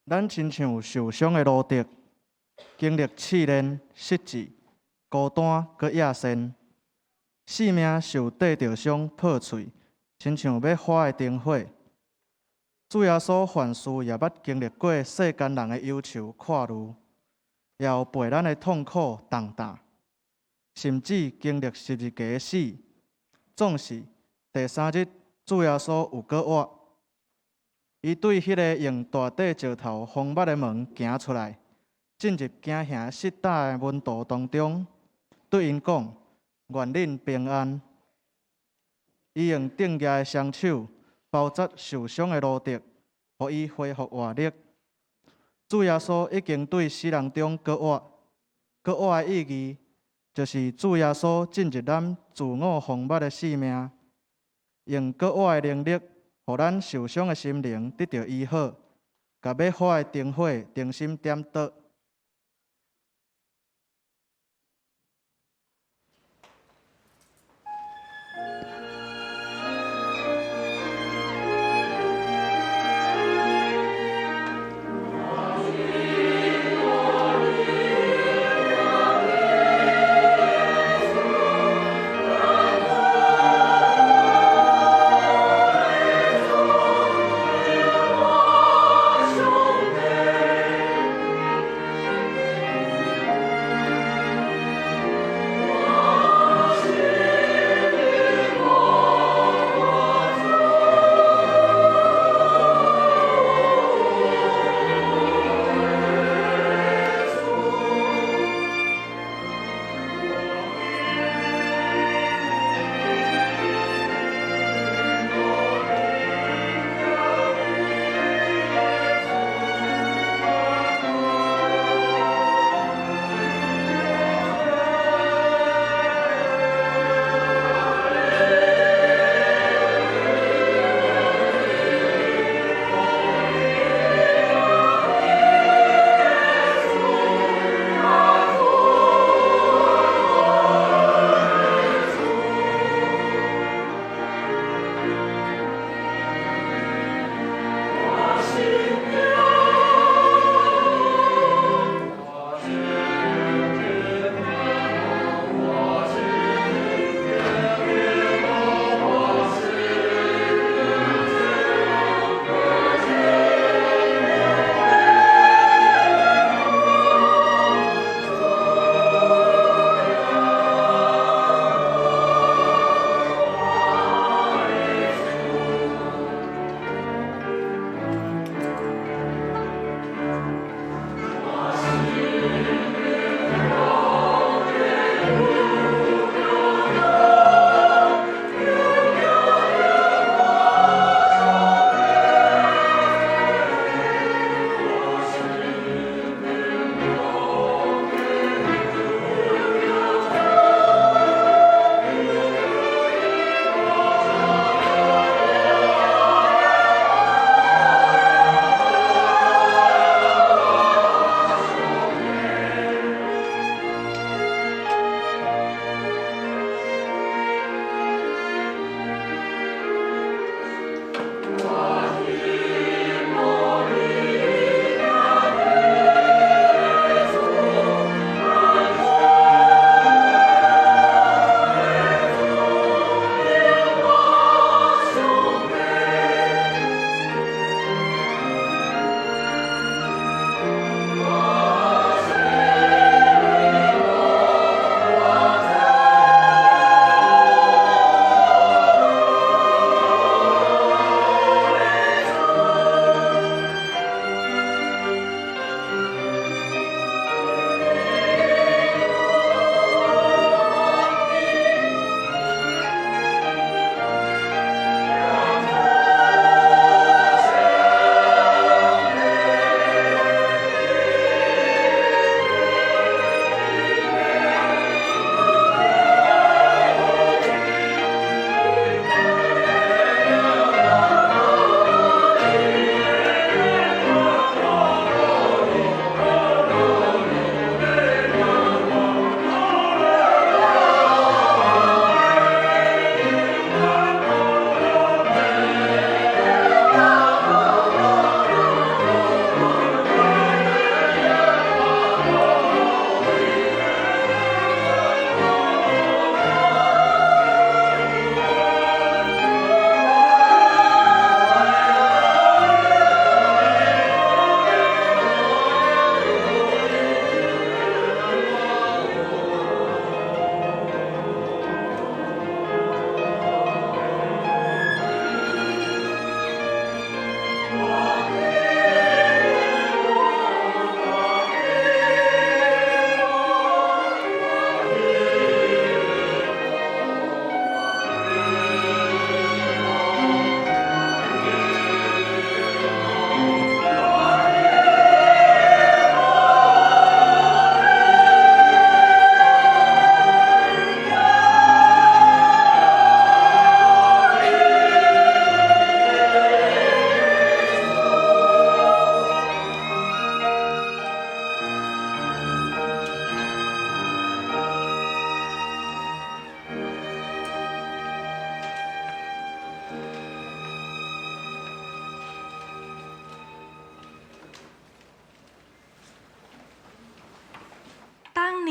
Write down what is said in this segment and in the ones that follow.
咱親像受傷的蘆竹，經歷試煉、失志、孤單、閣野仙，性命受硩著傷破碎，親像欲花的燈火。主耶穌凡事也捌經歷過世間人的憂愁看慮，也有陪咱的痛苦重擔，甚至經歷十字架的死。總是第三日，主耶穌有閣活。伊對彼个用大塊石頭封密的門行出來，進入驚嚇失膽的門徒當中，對𪜶講：願恁平安。伊用釘額的雙手包紮受傷的蘆竹，予伊恢復活力。主耶穌已經對死人中閣活，閣活的意義，就是主耶穌進入咱自我封密的生命，用閣活的能力，予咱受傷的心靈得著醫好，共欲花的燈火重新點著。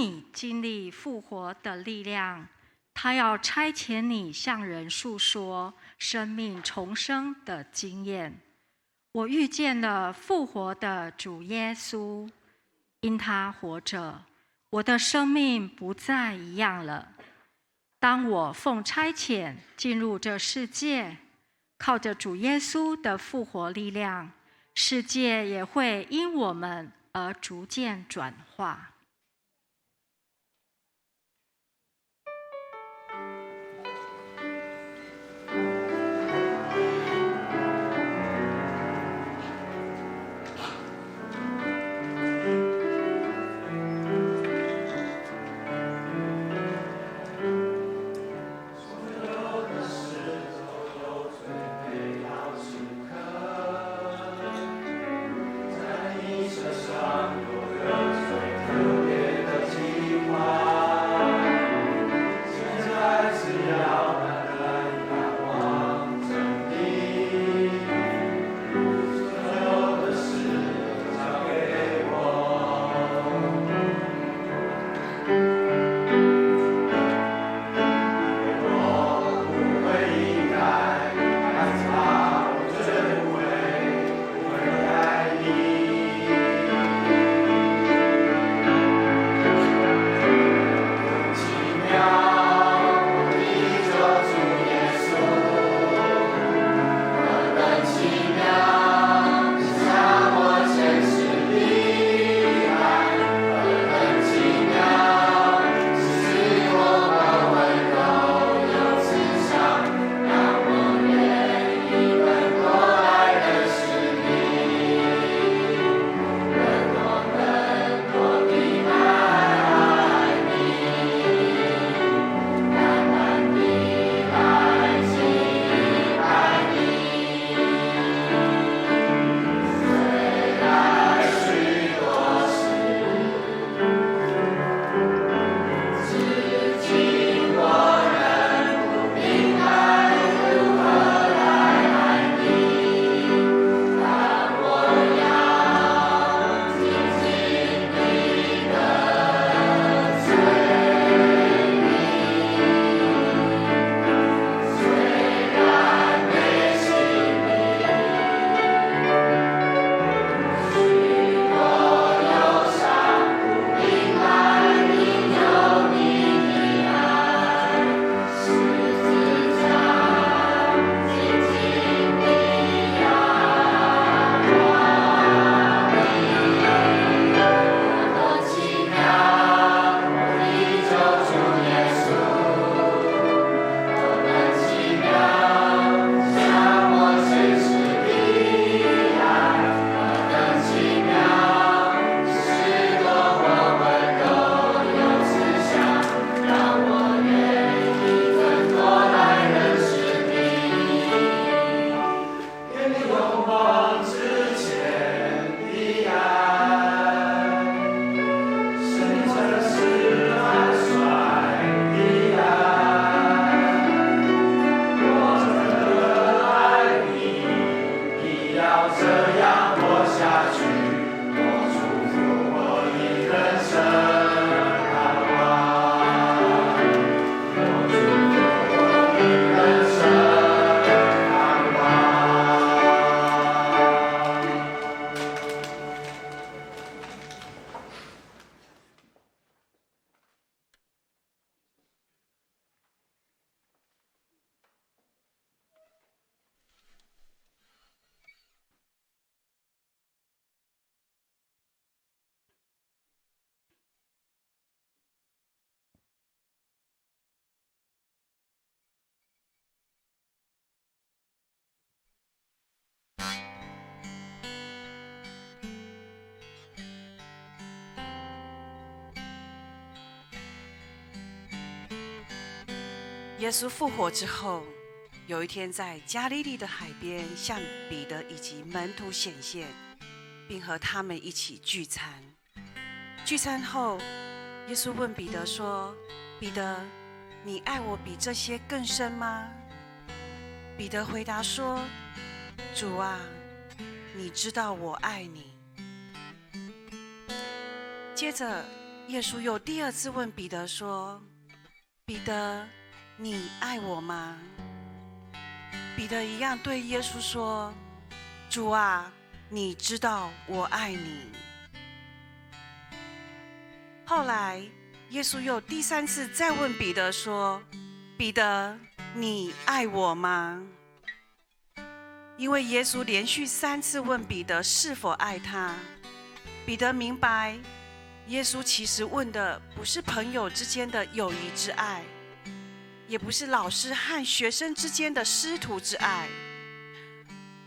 你經歷復活的力量，他要差遣你向人訴說生命重生的經驗。我遇見了復活的主耶穌，因他活著，我的生命不再一樣了。當我奉差遣進入這世界，靠着主耶穌的復活力量，世界也會因我們而逐漸轉化。耶穌復活之後，有一天在加利利的海邊向彼得以及門徒顯現，並和他們一起聚餐。聚餐後，耶穌問彼得說：“彼得，你愛我比這些更深嗎？”彼得回答說：“主啊，你知道我愛你。”接着，耶穌又第二次問彼得說：“彼得，你愛我嗎？”彼得一樣對耶穌說：“主啊，你知道我愛你。”後來，耶穌又第三次再問彼得說：“彼得，你愛我嗎？”因為耶穌連續三次問彼得是否愛他，彼得明白，耶穌其實問的不是朋友之間的友誼之愛，也不是老師和學生之間的師徒之愛，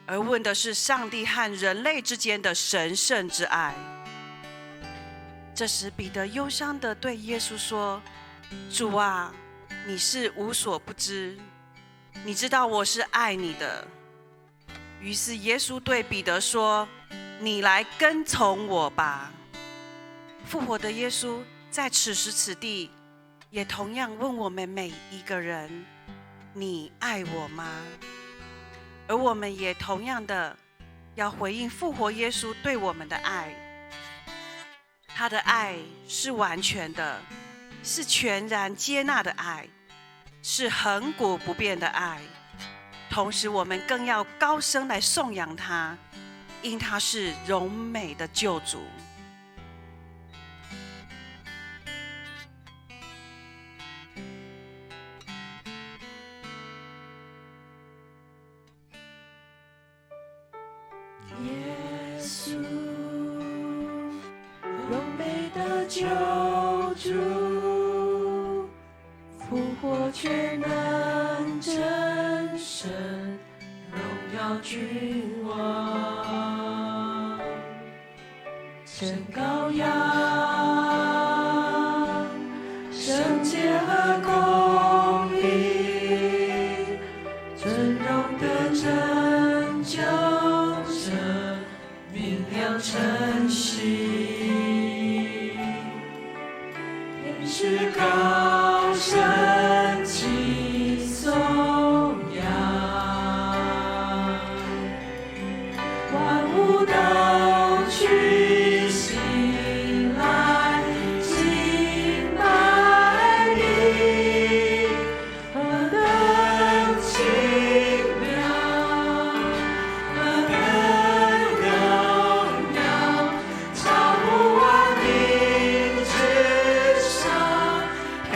而問的是上帝和人類之間的神聖之愛。這時，彼得憂傷地對耶穌說：“主啊，你是無所不知，你知道我是愛你的。”於是耶穌對彼得說：“你來跟從我吧。”復活的耶穌在此時此地，也同樣問我們每一個人：“你愛我嗎？”而我們也同樣的要回應復活耶穌對我們的愛。他的愛是完全的，是全然接納的愛，是恆古不變的愛。同時，我們更要高聲來頌揚他，因他是榮美的救主。耶穌，榮美的救主，復活全能真神，榮耀君王，聖羔羊，聖潔和公義，尊榮的拯救者，明亮晨星，天使高聲齊頌揚，萬物都屈膝來敬拜你，何等奇妙，何等榮耀，超乎萬民之上，配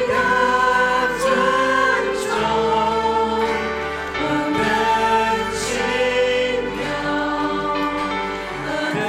得尊崇。何等奇妙，何等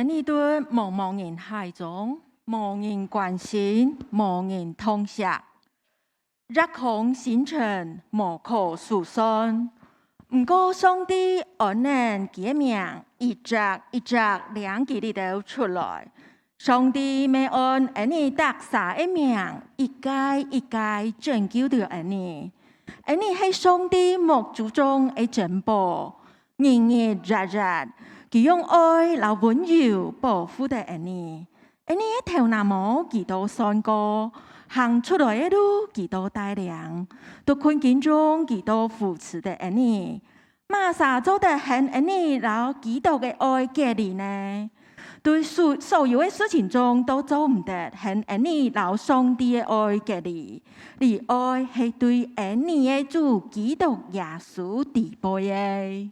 𪜶佇茫茫人海中，無人關心，無人痛惜，日空星辰，無可數算。毋過上帝按恁佢的名，一隻一隻領佢裡頭出來。上帝欲按𪜶逐啥的名，一家一家拯救著𪜶。𪜶係上帝目珠中的珍寶，日日月月，佢用愛佮溫柔保護著𪜶。𪜶的頭毛毛佢都算過，行出來的路佢都帶領，佇困境中佢都扶持著𪜶。瑪啥做得和𪜶佮基督的愛隔離呢？對所有的事情中都做毋得和𪜶佮上帝的愛隔離，而愛係對𪜶的主基督耶穌預備的。